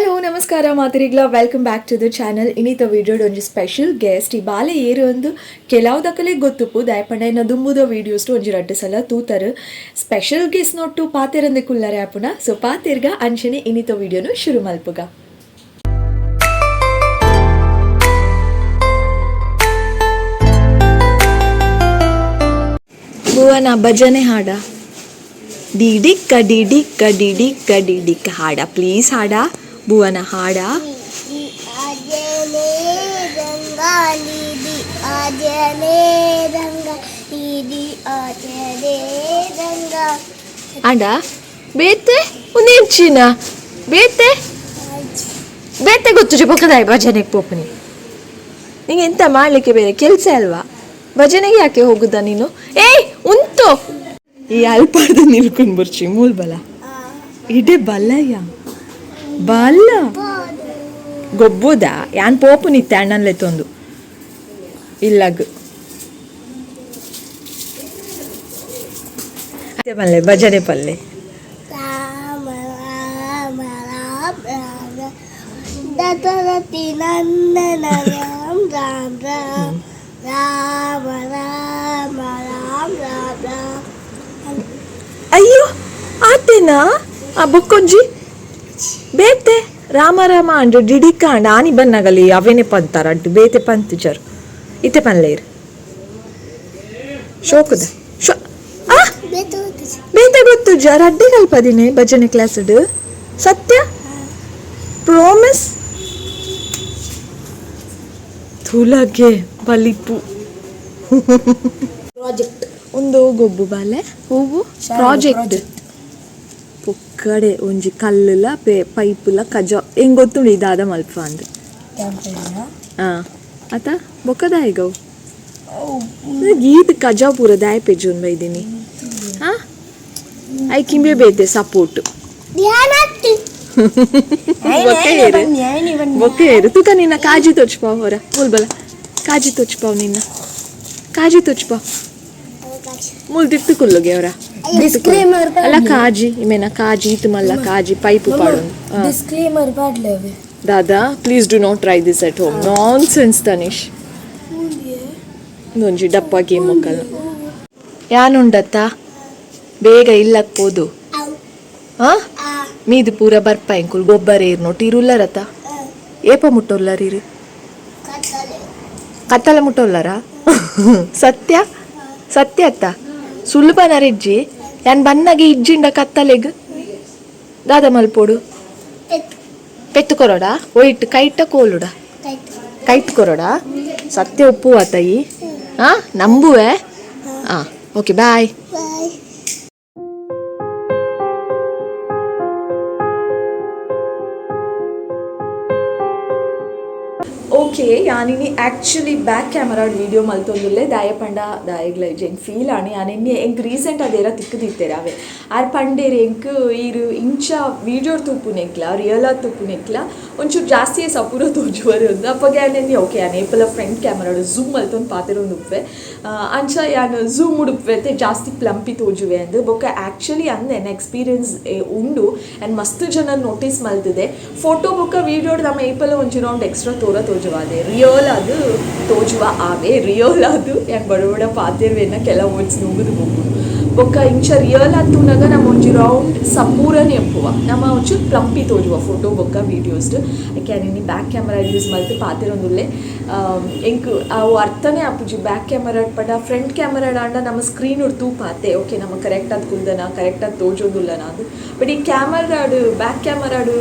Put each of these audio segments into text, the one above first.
Hello ನಮಸ್ಕಾರ ಮಾತೆರೆಗ್ಲ, welcome back to the channel. ಇನ್ನಿತ ವಿಡಿಯೋಡ್ ಒಂಜಿ special guest. ಈ ಬಾಲೆ ಏರು ಒಂದು ಕೆಲವುದಕಲೆ ಗೊತ್ತುಪ್ಪು, ದಾಯಪಂಡ ಇನ್ನ ದುಂಬುದ ವೀಡಿಯೋಸ್ ಒಂಜಿ ರಡ್ಡು ಸಲ ತೂತರು. ಸ್ಪೆಷಲ್ ಗೆಸ್ಟ್ ನೊಟ್ಟು ಪಾತೆರಂದೆ ಕುಲ್ಲರೆ ಆಪುನ. ಸೊ ಪಾತೆರ್ಗ, ಅಂಚನೆ ಇನ್ನಿತ ವಿಡಿಯೋನು ಶುರು ಮಲ್ಪುಗ. ಭುವನ, ಭಜನೆ ಹಾಡ. ಡಿಡಿಕ್ಕ ಡಿಡಿಕ್ಕ ಡಿಡಿಕ್ಕ ಡಿಡಿಕ್ಕ ಹಾಡ, ಪ್ಲೀಸ್ ಹಾಡ ಭುವನ, ಹಾಡ. ಆಜನೆ ರಂಗಾಲಿದಿ ಆಜನೆ ರಂಗಾಲಿದಿ ಆಜನೆ ರಂಗ. ಅಂಡ ಬೇತೆ ಉಂದೆಂಚಿನ ಬೇತೆ ಬೇತೆ ಗೊತ್ತು ಬೊಕ್ಕದಾಯಿ ಭಜನೆಗೆ ಪೋಪುನಿ. ನಿಂಗೆ ಎಂತ ಮಾಡ್ಲಿಕ್ಕೆ ಬೇರೆ ಕೆಲಸ ಅಲ್ವಾ? ಭಜನೆಗೆ ಯಾಕೆ ಹೋಗುದಾ ನೀನು? ಏಯ್, ಉಂತು. ಈ ಅಲ್ಪಾರ್ದು ನಿಲ್ಕೊಂಡ್ ಬರ್ಚಿ ಮೂಲ್ ಬಲ ಇಡೆ ಬಲ್ಲಯ್ಯ ಬಲ್ಲ ಗೊಬ್ಬುದಾ. ಯಾನ್ ಪೋಪು ನಿತ್ತೆ ಅಣ್ಣನ್ಲೆತ್ತೊಂದು ಇಲ್ಲಗ್ ಪಲ್ಲೆ ಭಜನೆ ಪಲ್ಲೆ. ರಾಮ ರಾಮ ರಾಮ ರಾಮ ದಶರಥಿ ನಂದನ ರಾಮ ರಾಮ ರಾಮ ರಾಮ ರಾಮ ರಾಮ ರಾಮ ರಾಮ. ಅಯ್ಯೋ, ಆತೇನಾ? ಆ ಬೊಕ್ಕೊಂಜಿ ಬೇತೆ ರಾಮ ರಾಮ ಅಂಡ್ ಡಿಡಿಕ ಅಂಡ್ ಆನಿ ಬನ್ನಗಲಿ ಅವೇನೆ ಪಂತಾರ ಅಡ್ಡು ಬೇತೆ ಪಂತಿಜರು ಇತ್ತೆ ಪನ್ಲೇರು ಶೋಕುದ ಶೋ ಆ. ಬೇತು. ಬೇತೆ ಗೊತ್ತು ಜರ್ ಅಡ್ಡೆ ಕಲ್ಪದಿನಿ ಭಜನೆ ಕ್ಲಾಸ್. ಸತ್ಯ, ಪ್ರಾಮಿಸ್. ತುಲಗೆ ಬಲಿಪು. ಪ್ರಾಜೆಕ್ಟ್. ಒಂದು ಗೊಬ್ಬು ಬಾಲೆ ಹೂವು ಪ್ರಾಜೆಕ್ಟ್. ಪೊಕ್ಕಡೆ ಒಂಜಿ ಕಲ್ಲುಲ ಪೈಪುಲ ಕಜ ಹೆಂಗ್ ಗೊತ್ತುಂಡು ಇದಾದ ಮಲ್ಪ ಅಂದ್. ಆ ಅತ ಬೊಕ್ಕದಾಯಿಗವು ಗೀತ್ ಕಜ ಪೂರ ದಾಯ ಪೆಜುನ್ ಬೈದಿನಿ. ಹಾ, I ಕಿಂಬೆ ಬೇತೆ ಸಪೋರ್ಟ್. ಬೊಕ್ಕ ಏರು, ಬೊಕ್ಕ ಏರು ತುಕ ನಿನ್ನ ಕಾಜಿ ತೊಚ್ಪಾವ್ ಹೊರ ಮೂಲ್ ಬಲ. ಕಾಜಿ ತೊಚ್ಪಾವ್, ನಿನ್ನ ಕಾಜಿ ತೊಚ್ಪಾವ್. ಮೂಲ್ ದಿಟ್ಟು ಕುಲ್ಲುಗೆ ಅವರ. ಡಿಸ್ಕ್ಲೇಮರ್. ಅಲ್ಲ, ಕಾಜಿ ಇಮೇನ ಕಾಜಿ ಇತ್ತು ಮಲ್ಲ ಕಾಜಿ ಪೈಪು ಪಾಡೊಂದು. ಡಿಸ್ಕ್ಲೇಮರ್ ಪಾಡ್ಲೇವೆ. ದಾದಾ, please do not try this at home. Nonsense Tanish. ಒಂಜಿ ಡಪ್ಪ ಗೇಮ್ ಮೊಕ್ಕಲ್ ಯಾನುಂಡತ್ತ. ಬೇಗ ಇಲ್ಲಕ್ ಪೋದು. ಹಾ, ಮೀದು ಪೂರ ಬರ್ಪ ಎಂಕುಲ್ ಗೊಬ್ಬರ ಏರ್ ನೋಟ್ ಇರುಲ್ಲರತ. ಏಪ ಮುಟ್ಟೊಲ್ಲರ್ ಇರು? ಕತ್ತಲ ಮುಟ್ಟೊಲ್ಲರ? ಸತ್ಯ ಸತ್ಯ ಅತ್ತ? ಸುಲಭ ನರೆಜ್ಜಿ. ಯಾನ್ ಬನ್ನಗೆ ಇಜ್ಜಿಂಡ ಕತ್ತಲೆಗ್ ದಾದ ಮಲ್ಪೋಡು? ಪೆತ್ತು ಕೊರೋಡ ಒಯ್ಟ್ ಕೈಟ ಕೋಲುಡ? ಕೈಟ್ ಕೊರೋಡ. ಸತ್ಯ ಒಪ್ಪುವ ತಾಯಿ? ಹಾ, ನಂಬುವೆ. ಹಾ, ಓಕೆ, ಬಾಯ್. ಬಾಯ್. ಓಕೆ, ಯಾನಿನಿ ಆ್ಯಕ್ಚುಲಿ ಬ್ಯಾಕ್ ಕ್ಯಾಮರಾ ವೀಡಿಯೋ ಮಲ್ತೊಂದುಲ್ಲೆ. ದಾಯ ಪಂಡ ದಾಯಗ್ಲ ಎಂಕ್ ಫೀಲ್ ಆಣಿ. ಯಾನ್ ಎನ್ನೆ ಎಂಕ್ ರೀಸೆಂಟ್ ಅದೇರ ತಿಕ್ಕುದಿತ್ತೆರ್ ಅವೆ. ಆರ್ ಪಂಡೇರ್ ಎಂಕ್ ಈರು ಇಂಚ ವೀಡಿಯೋ ತೂಪುನೆಕ್ಲ ರಿಯಲ್ ಆದ್ ತೂಪುನೆಕ್ಲ ಒಂಚೂರು ಜಾಸ್ತಿಯೇ ಸಪೂರ ತೋಜುವರು ಅಂದ್. ಅಪ್ಪಗ ಯಾನ್ ಎನ್ನಿ, ಓಕೆ, ಯಾನ್ ಏಪಲ ಫ್ರಂಟ್ ಕ್ಯಾಮರಾಡ್ ಝೂಮ್ ಮಲ್ತೊಂದು ಪಾತೆರೊಂದು ಉಪ್ಪೆ, ಅಂಚ ಯಾನ್ ಝೂಮ್ ಉಡುಪ್ಪೆ ಜಾಸ್ತಿ ಪ್ಲಂಪಿ ತೋಜುವೆ ಅಂದ್. ಬೊಕ್ಕ ಆ್ಯಕ್ಚುಲಿ ಅಂದ್ ಎನ್ನ ಎಕ್ಸ್ಪೀರಿಯನ್ಸ್ ಉಂಡು ಆ್ಯಂಡ್ ಮಸ್ತ್ ಜನ ನೋಟಿಸ್ ಮಲ್ತದೆ. ಫೋಟೋ ಬೊಕ್ಕ ವೀಡಿಯೋಡ್ ನಮ್ಮ ಏಪಲ ಒಂಜಿ ರೌಂಡ್ ಎಕ್ಸ್ಟ್ರಾ ತೋರ ತೋಜುವಾದೆ, ರಿಯಲ್ ಅದು ತೋಜುವ ಆವೆ. ರಿಯಲ್ ಅದು ಯಾನ್ ಬಡ ಬಡ ಪಾತೆರ್ವೆನ ಕೆಲವು ವರ್ಡ್ಸ್ ನುಂಗುದು ಪೋಪುಂಡು. ಬೊಕ್ಕ ಇಂಚ ರಿಯಲ್ ಆದ್ ತೂನಗ ನಮ್ಮ ಒಂಜಿ ರೌಂಡ್ ಸಪೂರನೆ ಎಪ್ಪುವ, ನಮ್ಮ ಒಂಚೂರು ಪ್ಲಂಪಿ ತೋಜುವ ಫೋಟೋ ಬೊಕ್ಕ ವೀಡಿಯೋಸ್. ಐಕೆ ಯಾನ್ ಇನಿ ಬ್ಯಾಕ್ ಕ್ಯಾಮರಾ ಯೂಸ್ ಮಲ್ತ್ ಪಾತೆರೊಂದುಲ್ಲೆ. ಎಂಕ್ ಅವು ಅರ್ಥನೇ ಆಪುಜಿ ಬ್ಯಾಕ್ ಕ್ಯಾಮರಾ ಪಂಡ. ಫ್ರಂಟ್ ಕ್ಯಾಮರಾ ಆಂಡ ನಮ್ಮ ಸ್ಕ್ರೀನ್ ತೂಪಾತೆ, ಓಕೆ, ನಮ್ಮ ಕರೆಕ್ಟ್ ಆದ್ ಕುಲ್ದನ, ಕರೆಕ್ಟ್ ಆದ್ ತೋಜೊಂದುಲ್ಲನ ಅದು. ಬಟ್ ಈ ಕ್ಯಾಮರಾಡ್, ಬ್ಯಾಕ್ ಕ್ಯಾಮರಾಡ್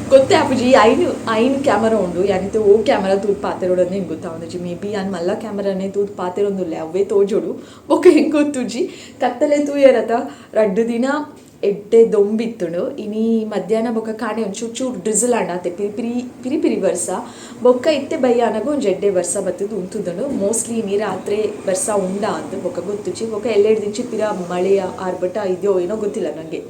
ಗೊತ್ತೇ ಆಪುಜಿ. ಈ ಐನ್ ಐನ್ ಕ್ಯಾಮರಾ ಉಂಡು. ಯಾನಿತ್ತೆ ಓ ಕ್ಯಾಮರಾ ತೂದು ಪಾತೆರೊಡಂದು ಎಂಕ್ ಗೊತ್ತಾವೊಂದುಜಿ. ಮೇ ಬಿ ಯಾನ್ ಮಲ್ಲ ಕ್ಯಾಮರಾನೇ ತೂದು ಪಾತೆರೊಂದುಲ್ಲೆ, ಅವ್ವೇ ತೋಜೊಡು. ಬೊಕ್ಕ ಎಂಕ್ ಗೊತ್ತುಜಿ. ಕತ್ತಲೆ ತೂಯರತ? 2 ದಿನ ಎಡ್ಡೆ ದೊಂಬಿತ್ತುಂಡು. ಇನಿ ಮಧ್ಯಾಹ್ನ ಬೊಕ್ಕ ಕಾಣೆ ಒಂಚೂರು ಚೂರು ಡ್ರಿಸಲ್ ಆಂಡ ಅತೆ, ಪಿರಿ ಪಿರಿ ಪಿರಿ ಪಿರಿ ಬರ್ಸ. ಬೊಕ್ಕ ಇತ್ತೆ ಬಯ್ಯಾನಗ ಒಂಜಿ ಎಡ್ಡೆ ಬರ್ಸ ಬತ್ತುದು ಉಂತುದುಂಡು. ಮೋಸ್ಟ್ಲಿ ಇನಿ ರಾತ್ರೆ ಬರ್ಸ ಉಂಡಾ ಅಂದ್ ಬೊಕ್ಕ ಗೊತ್ತುಜಿ. ಬೊಕ್ಕ ಎಲ್ಲೆಡ್ದಿಂಚಿ ಪಿರ ಮಳೆಯ ಆರ್ಭಟ ಇದೆಯೋ ಏನೋ ಗೊತ್ತಿಲ್ಲ ನನಗೆ.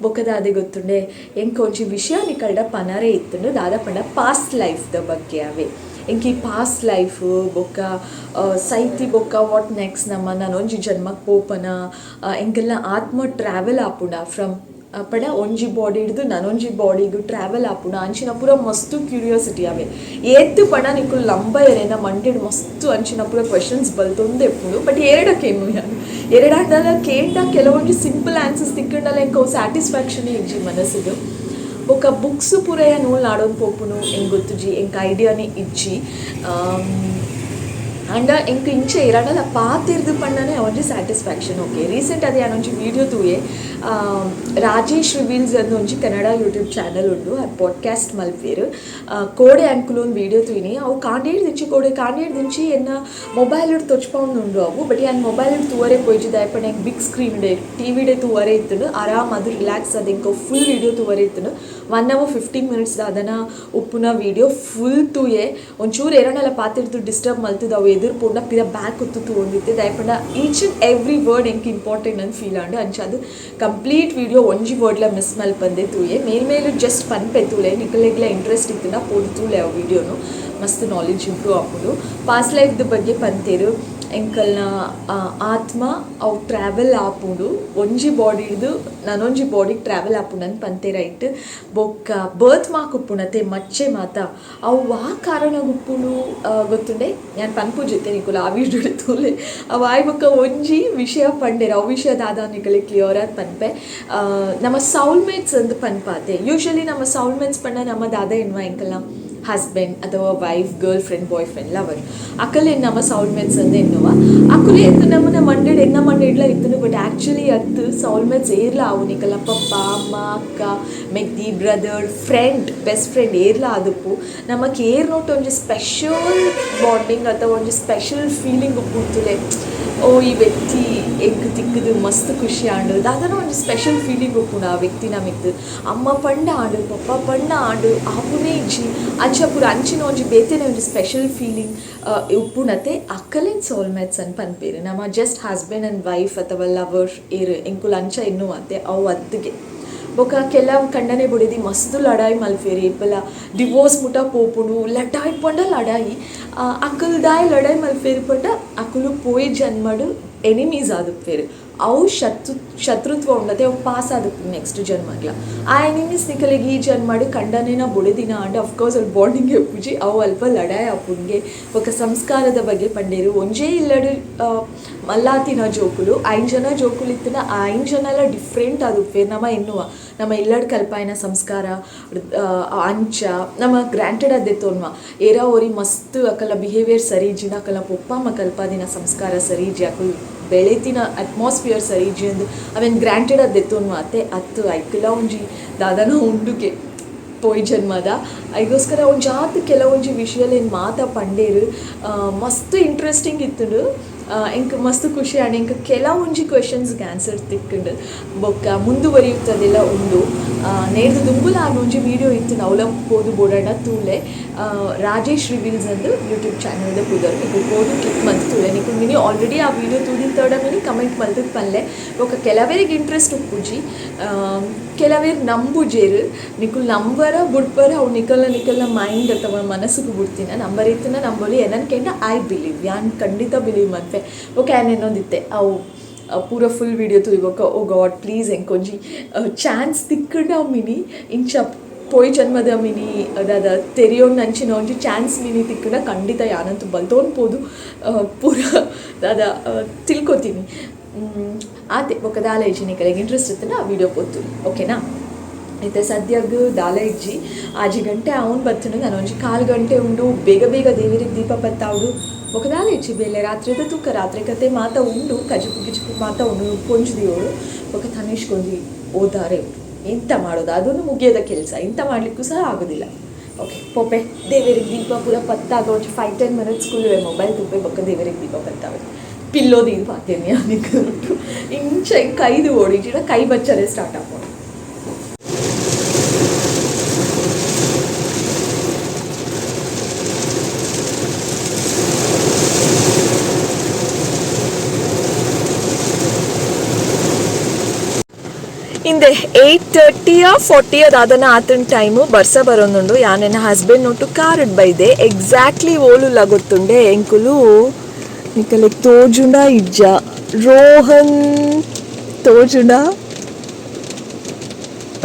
ಬೊಕ್ಕ ದಾದೆ ಗೊತ್ತುಂಡೆ, ಎಂಕ್ ಒಂಜಿ ವಿಷಯ ನಿಕಲ್ಡ ಪನರೆ ಇತ್ತುಂಡು. ದಾದ ಪಂಡ ಪಾಸ್ಟ್ ಲೈಫ್ದ ಬಗ್ಗೆ ಅವೆ. ಎಂಕ್ ಈ ಪಾಸ್ಟ್ ಲೈಫ್ ಬೊಕ್ಕ ಸೈತಿ ಬೊಕ್ಕ what next, ನಮ್ಮ ನಾನೊಂಜಿ ಜನ್ಮಕ್ಕೆ ಪೋಪನ, ಎಂಕೆಲ್ಲ ಆತ್ಮ ಟ್ರಾವೆಲ್ ಆಪುಂಡ ಫ್ರಮ್ ಪಂಡ ಒಂಜಿ ಬಾಡಿ ಹಿಡ್ದು ನನೊಂಜಿ ಬಾಡಿಗ್ ಟ್ರಾವೆಲ್ ಆಪುಂಡು ಅಂಚಿನ ಪೂರ ಮಸ್ತ್ ಕ್ಯೂರಿಯಾಸಿಟಿ ಅವೆ ಏತ್ ಪಂಡ ನಿಕುಲು ಲಂಬ ಎರೆನ ಮಂಡೆಡ್ ಮಸ್ತ್ ಅಂಚಿನ ಪೂರ ಕ್ವೆಶನ್ಸ್ ಬಲ್ತೊಂದೆ ಇಪ್ಪುಂಡು. ಬಟ್ ಏರೆಡ ಕೇನು ಯಾನ್ ಏರೆಡಾಂಡಲ ಕೇಂಡ ಕೆಲವೊಂಜಿ ಸಿಂಪಲ್ ಆನ್ಸರ್ಸ್ ತಿಕ್ಕಂಡಲ ಎಂಕ್ ಅವು ಸ್ಯಾಟಿಸ್ಫ್ಯಾಕ್ಷನ್ ಇಜ್ಜಿ ಮನಸ್ಸುಗ್. ಬೊಕ್ಕ ಬುಕ್ಸ್ ಪೂರ ಯಾನ್ ಓಲ್ ನಾಡೊಂದು ಪೋಪುನು ಎಂಕ್ ಗೊತ್ತುಜಿ, ಎಂಕ್ ಐಡಿಯಾನೆ ಇಜ್ಜಿ. ಆಂಡ ಎಂಕ್ ಇಂಚ ಏರಾಂಡಲ ಪಾತೆರ್ದ್ ಪಂಡನೆ ಅವೊಂಜಿ ಸ್ಯಾಟಿಸ್ಫ್ಯಾಕ್ಷನ್. ಓಕೆ ರೀಸೆಂಟ್ ಆದ್ ಯಾನ್ ಒಂಜಿ ವೀಡಿಯೋ ತೂಯೆ, ರಾಜೇಶ್ ರಿವೀಲ್ಸ್ ಅಂದ್ ಒಂಜಿ ಕನ್ನಡ ಯೂಟ್ಯೂಬ್ ಚಾನಲ್ ಉಂಡು, ಆರ್ ಪಾಡ್ಕ್ಯಾಸ್ಟ್ ಮಲ್ಪುವೆರ್. ಕೋಡೆ ಅನ್ಕುಲು ಒಂದು ವೀಡಿಯೋ ತೂಯಿನಿ, ಅವು ಕಾಂಡೇಡ್ದಿಂಚಿ ಕೋಡೆ ಕಾಂಡೇಡ್ದಿಂಚಿ ಎನ್ನ ಮೊಬೈಲ್ಡ್ ತೊಚ್ಪಾವೊಂದುಂಡು ಅವು. ಬಟ್ ಯಾನ್ ಮೊಬೈಲ್ಡ್ ತೂವರೆ ಪೋಯಿಜಿ, ದಾಯೆ ಪಂಡ ಎಂಕ್ ಬಿಗ್ ಸ್ಕ್ರೀನ್ ಡೆ ಟಿ ವಿಡೆ ತೂವರೆ ಇತ್ತುಂಡು, ಆರಾಮ್ ಅದು ರಿಲ್ಯಾಕ್ಸ್ ಆದ್ ಎಂಕ್ ಫುಲ್ ವೀಡಿಯೋ ತೂವರೆ ಇತ್ತುಂಡು. 1 ಅವರ್ 15 ಮಿನಿಟ್ಸ್ ದಾದನ ಉಪ್ಪುನ ವೀಡಿಯೋ ಫುಲ್ ತೂಯೆ. ಒಂಚೂರು ಏರಾಂಡಲ ಪಾತೆರ್ದ್ ಡಿಸ್ಟರ್ಬ್ ಮಲ್ತುದು ಅವು ಎದುರು ಪೋಂಡ ಪಿರ ಬ್ಯಾಕ್ ಒತ್ತು ತೂವೊಂದಿತ್ತೆ, ದಾಯೆ ಪಂಡ ಈಚ್ ಆ್ಯಂಡ್ ಎವ್ರಿ ವರ್ಡ್ ಎಂಕ್ ಇಂಪಾರ್ಟೆಂಟ್ ಅಂದ್ ಫೀಲ್ ಆಂಡ್. ಅಂಚಾದ್ ಕಂಪ್ಲೀಟ್ ವೀಡಿಯೋ ಒಂಜಿ ವರ್ಡ್ಲ ಮಿಸ್ ಮಲ್ಪಂದೆ ತೂಯೆ. ಮೇಲ್ ಮೇಲ್ ಜಸ್ಟ್ ಪನ್ಪೆ ತೂಲೆ, ನಿಕಲೆಗ್ಲ ಇಂಟ್ರೆಸ್ಟ್ ಇತ್ತ್ಂಡ ಪೋದು ತೂಲೆ ಅವು ವೀಡಿಯೋನು, ಮಸ್ತ್ ನಾಲೆಜ್ ಇಂಪ್ರೂವ್ ಆಪುಂಡು. ಪಾಸ್ಟ್ ಲೈಫ್ದ ಬಗ್ಗೆ ಪಂತೆರ್, ಎಂಕಲ್ನ ಆತ್ಮ ಅವು ಟ್ರಾವೆಲ್ ಆಪುಂಡು ಒಂಜಿ ಬಾಡಿಡ್ದು ನನೊಂಜಿ ಬಾಡಿಗ್ ಟ್ರಾವೆಲ್ ಆಪುಂಡು ಅಂದ್ ಪಂತೆರ್. ಐಟ್ ಬೊಕ್ಕ ಬರ್ತ್ ಮಾರ್ಕ್ ಉಪ್ಪುಂಡತೆ ಮಚ್ಚೆ ಮಾತ ಅವು ವಾ ಕಾರಣಗ್ ಉಪ್ಪುಂಡು ಗೊತ್ತುಂಡೆ ಯಾನ್ ಪನ್ಪುಜಿ ಇತ್ತೆ, ನಿಕುಲು ಆ ವೀಡಿಯೋಡ್ ತೂಲೆ. ಅವು ಆಯಿ ಬೊಕ್ಕ ಒಂಜಿ ವಿಷಯ ಪಂಡೆರ್, ಅವು ವಿಷಯ ದಾದ ನಿಕಲೆಗ್ ಕ್ಲಿಯರ್ ಆದ್ ಪನ್ಪೆ. ನಮ ಸೌಲ್ಮೇಟ್ಸ್ ಅಂದ್ ಪನ್ಪಾತೆ, ಯೂಶಲಿ ನಮ ಸೌಲ್ಮೇಟ್ಸ್ ಪಂಡ ನಮ ದಾದ ಎನ್ನುವ, ಎಂಕಲ್ನ ಹಸ್ಬೆಂಡ್ ಅಥವಾ wife, girl friend, boy friend, lover ಅಕಲೆನ್ ನಮ ಸೌಲ್ಮೇಟ್ಸ್ ಅಂದ್ ಎನ್ನುವ. ಅಕುಲು ಏತ್ ನಮನ ಮಂಡೆಡ್ ಎನ್ನ ಮಂಡೆಡ್ಲ ಇತ್ತುಂಡು. ಬಟ್ ಆ್ಯಕ್ಚುಲಿ ಅತ್ತ್, ಸೌಲ್ಮೇಟ್ಸ್ ಏರ್ಲ ಆವು, ನಿಕಲ್ನ ಪಪ್ಪ ಅಮ್ಮ ಅಕ್ಕ ಮೆಗ್ದಿ ಬ್ರದರ್ ಫ್ರೆಂಡ್ ಬೆಸ್ಟ್ ಫ್ರೆಂಡ್ ಏರ್ಲ ಆದುಪ್ಪು. ನಮಕ್ ಏರ್ನೊಟ್ಟು ಒಂಜಿ ಸ್ಪೆಷಲ್ ಬಾಂಡಿಂಗ್ ಅಥವಾ ಒಂಜಿ ಸ್ಪೆಷಲ್ ಫೀಲಿಂಗ್ ಉಪ್ಪುಂತುಲೆ, ಓ ಈ ವ್ಯಕ್ತಿ ಎಂಕ್ ತಿಕ್ಕುದು ಮಸ್ತ್ ಖುಷಿ ಆಂಡ್, ದಾದನ ಒಂಜಿ ಸ್ಪೆಷಲ್ ಫೀಲಿಂಗ್ ಉಪ್ಪುಂಡು ಆ ವ್ಯಕ್ತಿನ ಮಿತ್ತ್. ಅಮ್ಮ ಪಂಡ ಆಂಡ್ ಪಪ್ಪ ಪಂಡ ಆಂಡ್ ಆಪುನೇ ಇಜ್ಜಿ, ಅಂಚ ಪೂರ ಅಂಚಿನ ಒಂಜಿ ಬೇತೆನೆ ಒಂಜಿ ಸ್ಪೆಷಲ್ ಫೀಲಿಂಗ್ ಉಪ್ಪುನತೆ ಅಕಲೆನ್ ಸೋಲ್ಮೇಟ್ಸ್ ಅಂದ್ ಪನ್ಪೆರ್. ನಮ ಜಸ್ಟ್ ಹಸ್ಬೆಂಡ್ ಆ್ಯಂಡ್ ವೈಫ್ ಅಥವಾ ಲವರ್ ಏರ್ ಎಂಕುಲು ಅಂಚ ಎನ್ನುವಂತೆ ಅವು ಅತ್ತುಗೆ. ಬೊಕ ಕೆಲವು ಕಂಡನೆ ಬೊಡೆದಿ ಮಸ್ತ್ ಲಡಾಯಿ ಮಲ್ಪುವೆರ್, ಏಪಲ ಡಿವೋರ್ಸ್ ಮುಟ ಪೋಪುಂಡು. ಲಡಾಯಿ ಪಂಡ ಲಡಾಯಿ, ಅಕುಲು ದಾಯೆ ಲಡಾಯಿ ಮಲ್ಪುವೆರ್ ಪಂಡ ಅಕುಲು ಪೋಯಿ ಜನ್ಮಡ್ ಎನಿಮೀಸ್ ಆದುಪ್ಪುವೆರ್. ಅವು ಶತ್ರುತ್ವ ಉಂಡತೆ ಅವು ಪಾಸ್ ಆದುಪ್ಪುಂಡು ನೆಕ್ಸ್ಟ್ ಜನ್ಮಗ್ಲ. ಆ ಎನಿಮೀಸ್ ನಿಕಲೆಗ್ ಈ ಜನ್ಮಡ್ ಕಂಡನೆನ ಬೊಡೆದಿನ ಆಂಡ ಅಫ್ಕೋರ್ಸ್ ಅವು ಬಾಂಡಿಂಗ್ ಇಪ್ಪುಜಿ, ಅವು ಅಲ್ಪ ಲಡಾಯಿ ಆಪುಂಡುಗೆ. ಬೊಕ ಸಂಸ್ಕಾರದ ಬಗ್ಗೆ ಪಂಡೆರ್, ಒಂಜೇ ಇಲ್ಲಡ್ ಮಲ್ಲಾತಿನ ಜೋಕುಲು ಐನ್ ಜನ ಜೋಕುಲು ಇತ್ತಿನ ಆ ಐನ್ ಜನಲ ಡಿಫ್ರೆಂಟ್ ಆದುಪ್ಪುವೆರ್. ನಮ ಎನ್ನುವ ನಮ ಇಲ್ಲಡ್ ಕಲ್ಪಾಯಿನ ಸಂಸ್ಕಾರ ಅಂಚ ನಮ ಗ್ರ್ಯಾಂಟೆಡ್ ಆದ್ ದೆತ್ತೊನ್ವ. ಏರಾ ಒರಿ ಮಸ್ತ್ ಅಕಲ್ನ ಬಿಹೇವಿಯರ್ ಸರಿ ಇಜ್ಜಿಂಡ ಅಕಲ್ನ ಪೊಪ್ಪ ಅಮ್ಮ ಕಲ್ಪಾದಿನ ಸಂಸ್ಕಾರ ಸರಿ ಇಜ್ಜಿ, ಅಕುಲು ಬೆಳೆತಿನ ಅಟ್ಮಾಸ್ಫಿಯರ್ ಸರಿ ಇಜ್ಜಿ ಅಂದ್ ಅವೆನ್ ಗ್ರ್ಯಾಂಟೆಡ್ ಆದ್ ದೆತ್ತೊನ್ವ ಅತೆ ಅತ್ತ್, ಐಕ್ಲ ಒಂಜಿ ದಾದನ ಉಂಡುಗೆ ಪೋಯಿ ಜನ್ಮದ. ಐಗೋಸ್ಕರ ಒಂಜಾತ್ ಕೆಲವೊಂಜಿ ವಿಷಯಲೆನ್ ಮಾತ ಪಂಡೆರ್, ಮಸ್ತ್ ಇಂಟ್ರೆಸ್ಟಿಂಗ್ ಇತ್ತುಂಡು, ಎಂಕ್ ಮಸ್ತ್ ಖುಷಿ ಆಂಡ್. ಎಂಕ್ ಕೆಲವೊಂಜಿ ಕ್ವೆಶನ್ಸ್ಗ್ ಆನ್ಸರ್ ತಿಕ್ಕುಂಡು. ಬೊಕ್ಕ ಮುಂದುವರಿಯುತ್ತದೆಲ್ಲ ಉಂಡು. ನೇರ್ದ್ ದುಂಬುಲ ಆರ್ನ ಒಂಜಿ ವೀಡಿಯೋ ಇತ್ತುಂಡು, ಅವ್ಲ ಪೋದು ಬೋಡಾಂಡ ತೂಲೆ. ರಾಜೇಶ್ ರಿವೀಲ್ಸ್ ಅಂದ್ ಯೂಟ್ಯೂಬ್ ಚಾನಲ್ದ ಪುದರ್, ನಿಕುಲು ಪೋದು ಕ್ಲಿಕ್ ಮಲ್ತ್ ತೂಲೆ. ನಿಕುಲು ಮಿನಿ ಆಲ್ರೆಡಿ ಆ ವೀಡಿಯೋ ತೂದಿತ್ತಡ ಮಿನಿ ಕಮೆಂಟ್ ಮಲ್ತುದ್ ಪನ್ಲೆ. ಬೊಕ್ಕ ಕೆಲವೆರೆಗ್ ಇಂಟ್ರೆಸ್ಟ್ ಉಪ್ಪುಜಿ, ಕೆಲವೆರ್ ನಂಬುಜೆರ್. ನಿಕುಲು ನಂಬರ ಬುಡ್ಪರ ಅವು ನಿಕಲ್ನ ನಿಕಲ್ನ ಮೈಂಡ್ ಅಥವಾ ಮನಸ್ಸುಗು ಬುಡ್ತಿನ. ನಂಬರ್ ಇತ್ತುಂಡ ನಂಬೊಲಿ. ಎನನ್ ಕೇಂಡ I believe, ಯಾನ್ ಖಂಡಿತ ಬಿಲೀವ್ ಮನ್ಪೆ. ಬೊಕ ಯಾನ್ ಎನ್ನೊಂದಿತ್ತೆ ಅವು ಪೂರ ಫುಲ್ ವೀಡಿಯೋ ತೂಯಿ ಬೊಕ್ಕ, ಓ ಗಾಡ್ ಪ್ಲೀಸ್ ಎಂಕೊಂಜಿ ಚಾನ್ಸ್ ತಿಕ್ಕುಂಡ ಮಿನಿ ಇಂಚ ಪೋಯಿ ಜನ್ಮದ ಮಿನಿ ದಾದ ತೆರಿಯೊಂದು ಅಂಚಿನ ಒಂಜಿ ಚಾನ್ಸ್ ಮಿನಿ ತಿಕ್ಕುಂಡ ಖಂಡಿತ ಯಾನಂತೂ ಬಲ್ತೊಂದು ಪೋದು ಪೂರ ದಾದ ತಿಳ್ಕೊತೀನಿ. ಆತೆ, ಬೊಕ ದಾಲ ಇಜ್ಜಿ. ನಿಕಲೆಗ್ ಇಂಟ್ರೆಸ್ಟ್ ಇತ್ತುಂಡ ಆ ವೀಡಿಯೋ ಪೋತು ಓಕೆನಾ. ಇತ್ತೆ ಸದ್ಯಗ್ ದಾಲ ಇಜ್ಜಿ, 6 ಗಂಟೆ ಅವನ್ ಬತ್ತುಂಡು, ನಾನು ಒಂಜಿ ಕಾಲು ಗಂಟೆ ಉಂಡು. ಬೇಗ ಬೇಗ ದೇವೆರೆಗ್ ದೀಪ ಪತ್ತಾವೊಡು. ಬೊಕ ದಾಲ ಇಜ್ಜಿ ಬೇಲೆ ರಾತ್ರಿದ ತೂಕ, ರಾತ್ರಿ ಕತೆ ಮಾತ ಉಂಡು, ಕಜಿಪು ಗಿಜಿಪು ಮಾತ ಉಂಡು, ಪೊಂಜಿ ದೀವೊಡು. ಬೊಕ ತನಿಷ್ಕ್ ಒಂಜಿ ಓದಾರೆ ಉಂಡು, ಎಂತ ಮಾಡೋದು ಅದೊಂದು ಮುಗಿಯದ ಕೆಲಸ, ಎಂತ ಮಾಡಲಿಕ್ಕೂ ಸಹ ಆಗೋದಿಲ್ಲ. ಓಕೆ ಪೋಪೆ, ದೇವೆರೆಗ್ ದೀಪ ಪೂರ ಪತ್ತಾಗ ಒಂಜಿ 5-10 ಮಿನಿಟ್ಸ್ ಕುಲ್ಲುವೆ, ಮೊಬೈಲ್ ತೂಪೆ, ಬೊಕ ದೇವೆರೆಗ್ ದೀಪ ಪತ್ತಾವೆ. ಪಿಲ್ಲೋ ದೀದ್ ಪಾತೆರ್ನಿ ನಿಕುಲು ಇಂಚ ಕೈದು ಓಡಿಜಿಡ ಕೈ ಬಚ್ಚರೆ ಸ್ಟಾರ್ಟ್ ಆಪುಂಡು. ಇಂದೆ 8:30 40 ದಾದನ ಆತನ ಟೈಮು, ಬರ್ಸ ಬರೋನುಂಡು. ಯಾನ್ ಎನ್ನ ಹಸ್ಬೆಂಡ್ ನೊಟ್ಟು ಕಾರ್ ಬೈದೆ. ಎಕ್ಸಾಕ್ಟ್ಲಿ ಓಲುಲ್ಲ ಗೊತ್ತುಂಡೆ ಎಂಕುಲು, ನಿಕಲೆಗ್ ತೋಜುಂಡ ಇಜ್ಜ ರೋಹನ್ ತೋಜುಂಡ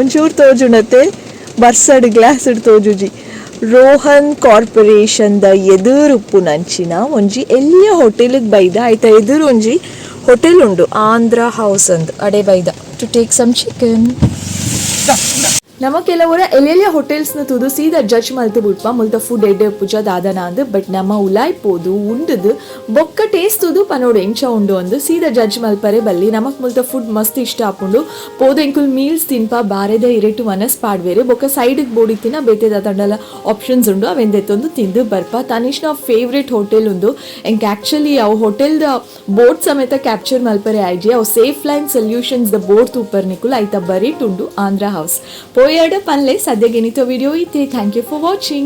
ಒಂಚೂರು ತೋಜುಂಡತೆ, ಬರ್ಸಡ್ ಗ್ಲಾಸ್ ತೋಜುಜಿ. ರೋಹನ್ ಕಾರ್ಪೊರೇಷನ್ ದ ಎದುರು ಉಪ್ಪುನಂಚಿನ ಒಂಜಿ ಎಲ್ಯ ಹೋಟೆಲ್ ಬೈದ. ಐತ ಎದುರು ಒಂಜಿ ಹೋಟೆಲ್ ಉಂಡು, ಆಂಧ್ರ ಹೌಸ್ ಅಂದ್. ಅಡೆ ಬೈದ ಟು ಟೇಕ್ ಸಮ್ ಚಿಕನ್. ನಮ ಕೆಲವರ ಎಲ್ಲೆಲ್ಲ ಹೋಟೆಲ್ಸ್ ನ ತೂದು ಸೀದಾ ಜಡ್ಜ್ ಮಲ್ತು ಬುಡ್ಪ, ಮುಲ್ತ ಫುಡ್ ಎಡ್ಡೆ ಪೂಜಾ ದಾದನ ಅಂದ್. ಬಟ್ ನಮ್ಮ ಉಲಾಯ್ ಪೋದು ಉಂಡುದು ಬೊಕ್ಕ ಟೇಸ್ಟ್ ತೂದು ಪನೋಡು ಎಂಚ ಉಂಡು ಅಂದ್. ಸೀದಾ ಜಡ್ಜ್ ಮಲ್ಪರೆ ಬಲ್ಲಿ. ನಮಕ್ ಮುಲ್ತ ಫುಡ್ ಮಸ್ತ್ ಇಷ್ಟ ಆಪುಂಡು. ಪೋದು ಎಂಕುಲ್ ಮೀಲ್ಸ್ ತಿನ್ಪ. ಬಾರೆದ ಇರೆಟು ವನಸ್ ಪಾಡ್ವೇರು. ಬೊಕ್ಕ ಸೈಡ್ ಬೋಡಿತ್ತಿನ ಬೇತೆ ದಾದಂಡಲ ಆಪ್ಷನ್ಸ್ ಉಂಡು, ಅವೆನ್ ದೆತ್ತೊಂದು ತಿಂದು ಬರ್ಪ. ತನಿಷ್ನ ಫೇವ್ರೇಟ್ ಹೋಟೆಲ್ ಉಂದು. ಎಂಕ್ ಆಕ್ಚುಲಿ ಅವು ಹೋಟೆಲ್ ದ ಬೋರ್ಡ್ ಸಮೇತ ಕ್ಯಾಪ್ಚರ್ ಮಲ್ಪರೆ ಆಯ್ಜಿ. ಅವು ಸೇಫ್ ಲೈನ್ ಸೊಲ್ಯೂಷನ್ಸ್ ದ ಬೋರ್ಡ್ ತೂಪರ್ ನಿಕುಲು. ಐತ ಬರಿಟ್ ಉಂಡು ಆಂಧ್ರ ಹೌಸ್. ಪೋಯರ್ಡ ಪನ್ಲೆ. ಸದ್ಯಗೆ ಇನಿತ ವಿಡಿಯೋ ಇತ್ತೆ. Thank you for watching.